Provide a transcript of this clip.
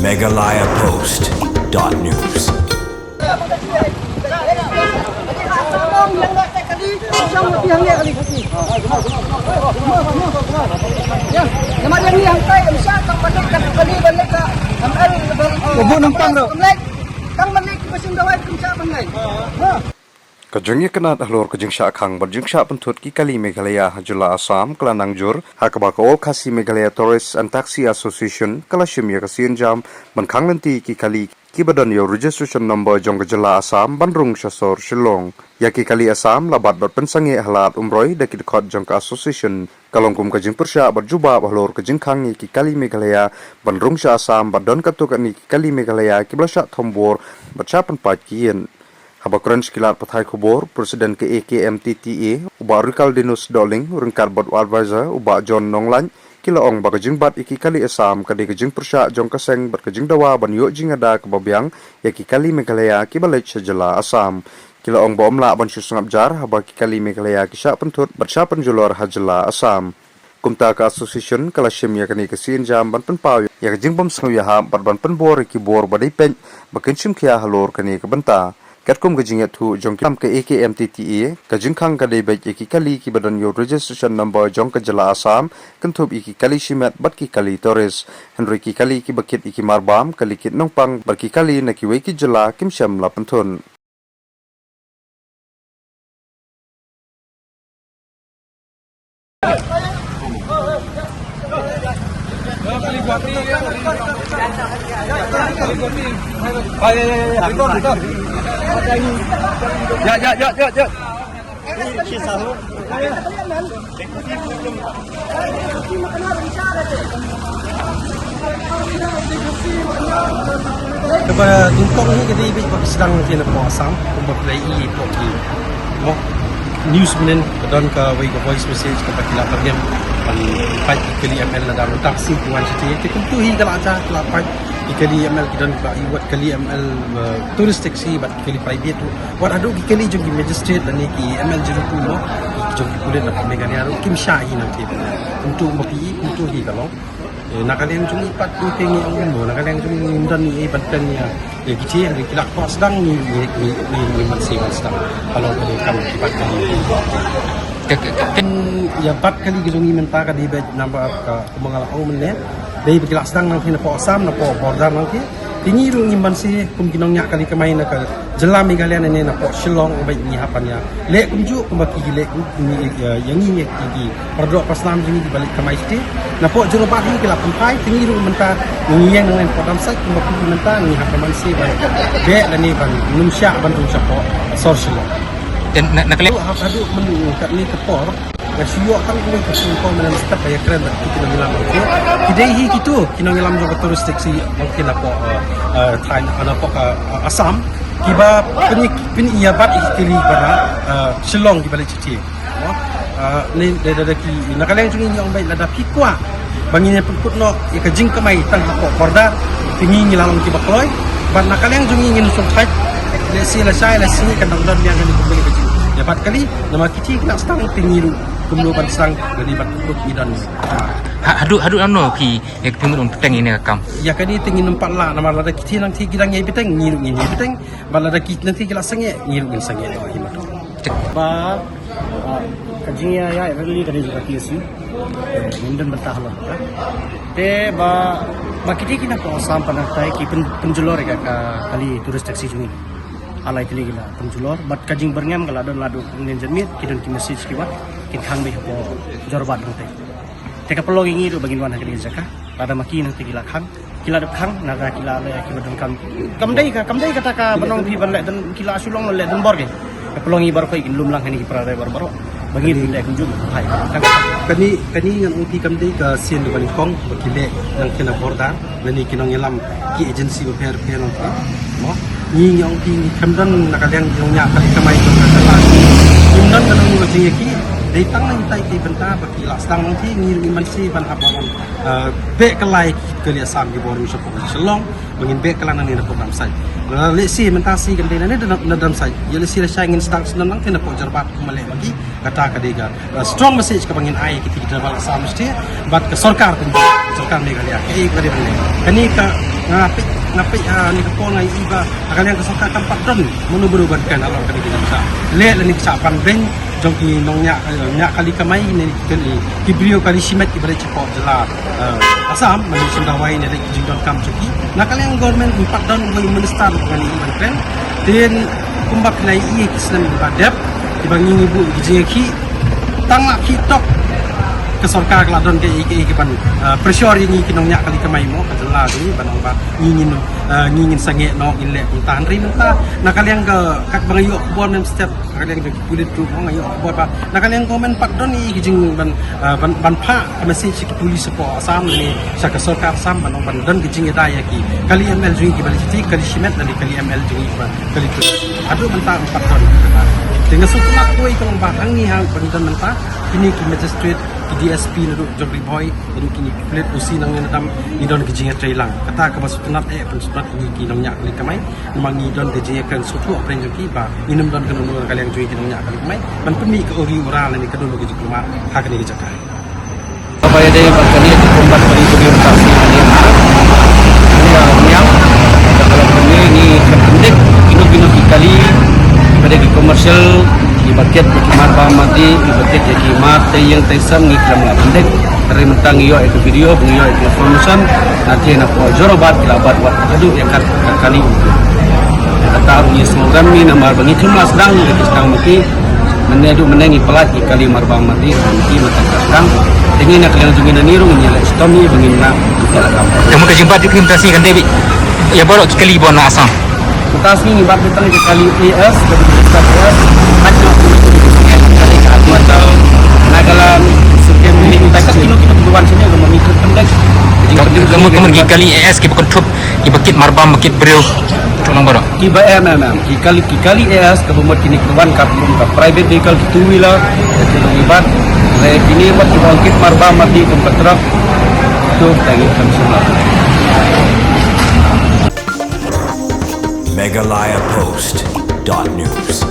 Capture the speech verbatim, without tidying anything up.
Meghalaya Post dot news. Ka jingïakynad halor ka jingshah khang bad jingshah pynthut ki kali Meghalaya ha jylla Assam ka la nang jur, ha kaba ka All Khasi Meghalaya Tourist and Taxi Association ka la shim ïa ka sienjam ban khang lynti ki kali kiba don ïa u registration number jong ka jylla Assam ban rung sha sor Shillong. Ïa ki kali Assam la bat bad pynsangeh ha Lad Umroi da ki dkhot jong ka association. Ka long kum ka jingpyrshah bad jubab halor ka jingkhang ïa ki kali Meghalaya ban rung sha Assam bad don katto katne ki kali Meghalaya kiba la shah thombor bad shah pynpait ki ïing. Haba kren sha ki lad pathai khubor, President ka A K M T T A, u Bah Rikaldinus Dohling, ryngkat bad u Advisor, u Bah John Nonglait, ki la ong ba ka jingbat ïa ki kali Assam ka dei ka jingpyrshah jong ka seng bad ka jingdawa ban ïoh jingada kaba biang ïa ki kali Meghalaya kiba leit sha jylla Assam. Ki la ong ba ym lah ban shu sngap jar haba ki kali Meghalaya ki shah pynthut bad shah pynjulor ha jylla Assam. Kumta ka association ka la shim ïa kane ka sienjam ban pynpaw ïa ka jingbym sngewïahap bad ban pynbor ïa ki bor ba dei peit ba kin shim khia halor kane ka bynta. Katkum ka jingïathuh jong ki, ka A K M T T A, ka jingkhang ka dei beit ïa ki kali kiba don ïa u registration number jong ka jylla Assam, kynthup ïa ki kali shimet bad ki kali tourist. Hynrei ki kali kiba kit ïa ki marbam, kali kit nongpang bad ki kali na kiwei ki jylla kim shym la pynthut. Kaba nyngkong hi ka dei beit ba ka sdang lynti napoh Assam, kumba phi la ïohi hapoh ki, mo, news mynnin, ka don kawei ka voice message kaba ki la pynrem ban pait ki kali M L lada mynta ka sngi ki wan shatei. Te kumtu hi ka la jia, ki la pait ki kali M L, ki don kiba ïoh wat kali M L, eh, tourist taxi bad ki kali private. Wat haduh ki kali jong ki magistrate lane ki M L jong ki, mo, ki jong ki pulit na Meghalaya ruh kim shah hi nangtei. Kumtu ma phi, kumtu hi ka long. Eh, na ka liang jong ngi pat, ngi te ngi ong mo, na ka liang jong ngi ngim don ei ban pynïa, ïa ki te, ki la kwah sdang, ngi, ngi, ngi, ngi, ngi mynsiem ban sdang. Halor ka dei kam ki bat kali. Ka, ka, ka, ïa bat kali ka jong ngi mynta ka dei beit namar ka, kumba nga la ong mynne. Dei ba ki la sdang nangtei napoh Assam, napoh border nangtei. Te ngi ruh ngim banse kum ki nongñiah kali kamai na ka jylla Meghalaya ne napoh Shillong, ba ngi hap ban ïa leh kumjuh kumba ki leh kum ngi, ïa, ïa ngi, ïa ki, ki para doh para snam jong ngi kiba leit kamai shatei. Napoh Jorabat hi ki la pynphai, te ngi ruh mynta ngi ïeng nangne napoh Dam Sait kumba ki mynta ngi hap ban banse ban beh lane ban nym shah ban rung shapoh sor Shillong. Te na, na ka liang haduh mynta katne ka por, nga shu ïoh tang kawei ka phone call mynne mynstep ba ïakren bad ki nongïalam. Ki dei hi kitu ki nongïalam jong ka tourist taxi, bad ki napoh, eh, eh, thaiñ, eh, napoh ka, eh, Assam, kiba pyn, pynïa bat ïa ki kali ba na, eh, Shillong kiba leit shatei. Mo, eh, ne da, da, da ki, na ka liang jong ngi ngi ong beit lada phi kwah ba ngin ïa pynkut noh ïa ka jingkamai tang hapoh border, te ngi ngi la long kiba kloi. Bad na ka liang jong ngi ngin sngewthuh, lehse lashai lashai kan dang don biang kane kumne ka jingïa bat kali. Namar ki te ki la sdang, te ngi ruh kumno ban sdang, lane ban pynkut ngi don. Ha, haduh, haduh nano phi, ïa ka phi mut ban bteng ïa kane ka kam? Ïa kane te ngin ym pat lah, namar lada ki te nangtei ki dang ïai bteng, ngi ruh ngin ïai bteng. Bad lada ki nangtei ki la sangeh, ngi ruh ngin sangeh. Ba, ah, ka jingïaid rally ka dei jong ka T S U. Ngim don bynta halor kata. Te ba, ba ki te ki napoh Assam pat nangtai ki pyn, pynjulor ïa ka, ka kali tourist taxi jong ngi. Halai tylli ki la pynjulor, bad ka jingbyrngem ka la don, la don kum ngin jynmiet, ki don ki message kiba kin khang beit hapoh Jorabat nangtai. Te ka pynlong ïa ngi ruh ba ngin wan ha kane ka jaka. Lada ma ki nangtei ki la khang, ki la dep khang, na ka ki la leh kiba donkam. Kam dei ka, kam dei kata kaba ong phi ban leh don, ki la shu long leh don bor ki. Ka pynlong ïa baroh ki, kin lum lang hangne ki para rai baroh baroh. Ba ngin leh kumjuh. Hai. Kane, kane ngan ong phi kam dei ka sien ba nyngkong ba ki leh nangtei na border. Lane ki nongïalam ki agency bapher bapher nangtei. Mo, ngi ngi ong phi ngi khlem don na ka liang jong ngi ka kamai jong ka jylla. Ngim don ka nongïalam jong ki. Dei tang nangtai ki bynta ba ki la sdang nangtei, ngi ruh ngim banse ban hap ban, eh, beh kylla ïa ki kali Assam kiba rung shapoh Shillong, ba ngin beh kylla nangne napoh Dam Sait. Lehse mynta shi kan dei nangne na Dam Sait. Ïa lehse lashai ngin sdang sdang nangtei napoh Jorabat kumba leh ma ki. Kata ka dei ka, uh, strong message kaba ngin ai ïa ki driver Assam state bad ka sorkar, sorkar Meghalaya. Kaei kaba dei ban leh. Kane ka, Nga peit, nga peit, ah, ni ka por nga ïohi ba ha ka liang ka sorkar kam pat don mano mano ban kren halor kane ka jingshisha. Leh lane ka shah ban beiñ jong ki nongñiah, eh, ñiah kali kamai ne ki, ki briew kali shimet kiba leit shapoh jylla, eh, Assam, mano shen dawai ne leh ki jingdonkam jong ki. Na ka liang government ym pat don uwei u minister uba ngi ban kren. Te kumba phi la ïohi ki snem kiba dep kiba ngi ngi buh ki jingïakhih, tang la khih tok ka sorkar ka la don kaei kaei kaban, ah, pressure ïa ngi ki nongñiah kali kamai mo ka jylla jong ngi ban ong ba ngi ngin, ah, ngi ngin sangeh noh, ngin leh kumta. Hynrei mynta na ka liang ka, katba nga ïoh khubor mynstep na ka liang jong ki pulit ruh mo nga ïoh khubor ba na ka liang government pat don ïa ki jing ban, ah, ban, ban phah ka message sha ki pulit shapoh Assam lane sha ka sorkar Assam ban ong ban don ki jingïada ïa ki kali M L jong ngi kiba leit shatei, kali shimet lane kali M L jong ngi kiba kali tu. Haduh mynta ym pat don. Te nga sngewtynnat kawei ka long ba hangne ha ba ngi don mynta, kine ki magistrate, ki D S P naduh jong Ri Bhoi, naduh kine ki pulit, O C nangne na dam, ngi don ki jingïatreilang. Kata kaba sngewtynnat eh, pynsngewtynnat ïa ngi ki nongñiah kali kamai. Namar ngi don ka jingïakren sngewthuh hapdeng jong ki ba ngin ym don kano kano na ka liang jong ngi ki nongñiah kali kamai ban pynmih ka uri ura lane kano kano ka jingkulmar ha kane ka jaka. Ba ïadei bad kane ka kumba kali tu ki mynta sngi kali ha. Kane ka niam. Ka kala kane ngi kyndik kino kino ki kali ba dei ki commercial, kiba kit ïa ki mar ba madi, kiba kit ïa ki mar tei ïing tei sem ngi khlem lah kyndik. Hynrei mynta ngi ïoh ïa ka video, ngi ïoh ïa ka information. Nathie napoh Jorabat ki la bat wat haduh ïa kat ka kali. Kata ruh ngi sngewrem ngi namar ba ngi khlem lah sdang ïa ki sdang ma ki. Mynne haduh mynne ngi pynlait ki kali mar ba madi, ngi mynta ka sdang. Te ngi na ka liang jong ngi nangne ruh ngi leh shitom ïa ba ngin nang. Te mo ka jingbat jong ki mynta sngi kan dei beit ïa baroh ki kali ba na Assam. Mynta sngi ngi bat beit tang ïa ka kali A S, ka Minister A S, kat noh ki kali ka Arunachal, Nagaland, Sikkim, ngi mynta kat kino kino ki wan sini ruh ngi kyrpad. Ka, ka, ka, ka, ki kali A S kiba kynthup kiba kit marbam, ba kit briew. Tolong baroh. Kiba em, em, em. Ki kali, ki kali A S kaba mut kine ki wan kat kum ka private vehicle, ki two wheeler, ki long ibat. Le kine pat kiba ong kit marbam madi kum ka truck. Tu kita ngi kam sumla. Meghalaya Post dot news.